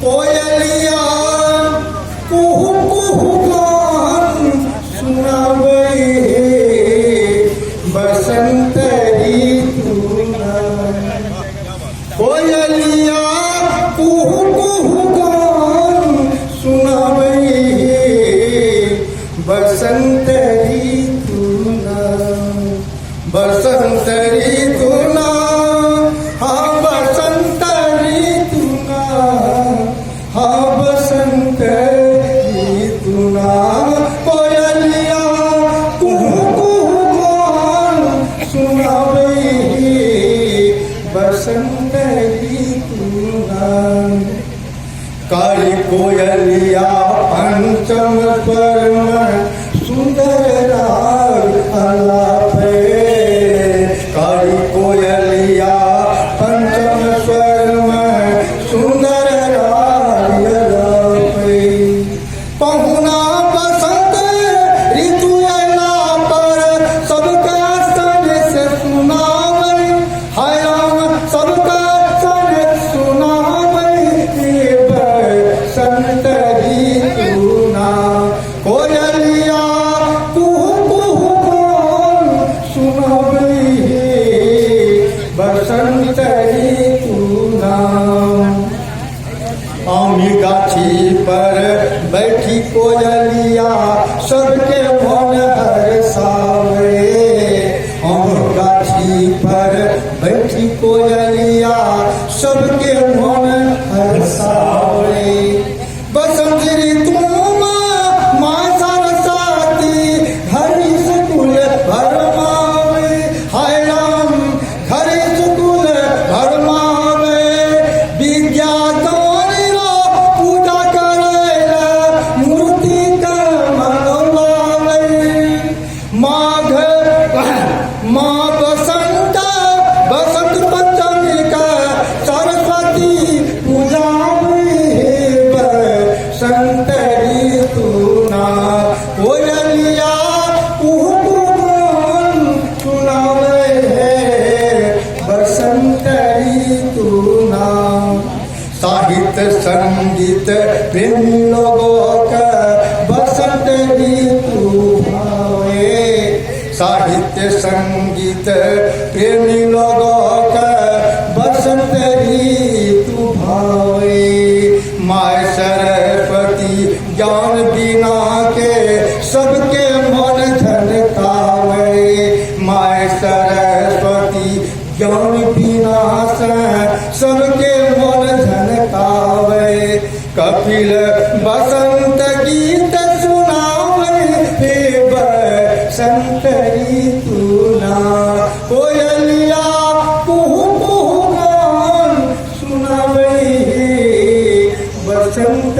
कोयलिया कुहू कुहू गान सुनाबै हे, बसंत ऋतु। कोयलिया कुहू कुहू गान सुनाबै हे, बसंत ऋतु, बसंत ऋतु, हाँ बसंत ऋतु, हाँ बसंत ऋतु। कोयलिया कुहू कुहू गान सुनाबै हे, बसंत ऋतु। कारी कोयलिया पंचम स्वर में सुंदर राग अलापे। कारी कोयलिया पंचम स्वर में सुंदर राग अलापे। पहुना बसंत ऋतु अयला पर सबका संदेश सुनावे, हाय राम, सबका संदेश सुनावे हे, बसंत ऋतु ना। कोयलिया कुहू कुहू गान सुनावे हे, बसंत ऋतु ना। आमी गाछी पर बैठी कोयलिया सबके मन हरसावे। आम गाछी पर बैठी कोयलिया सबके मन हरसावे। बसंत ऋतु में माँ सरस्वती घर स्कूल भरमावे, हाय राम, घर स्कूल भरमावे। विद्या दान रो पूजा करे मूर्ति के मनवावे। माघ माँ बसंत बसंत पंचमी का सरस्वती पूजा बसंत ऋतु ना। कोयलिया कुहू गान सुनावे है, बसंत ऋतु ना। साहित्य संगीत प्रेमी लोगों का बसंत ऋतु भावे। साहित्य संगीत प्रेमी लोगों का बसंत ऋतु भावे। माय सरस्वती ज्ञान बिना के सबके मन झनकावे। माय सरस्वती ज्ञान बिना से सबके मन झनकावे। कपिल बसंत गीत सुनावे हे, बसंत ऋतु ना। कोयलिया कुहू कुहू गान सुनावे हे, बसंत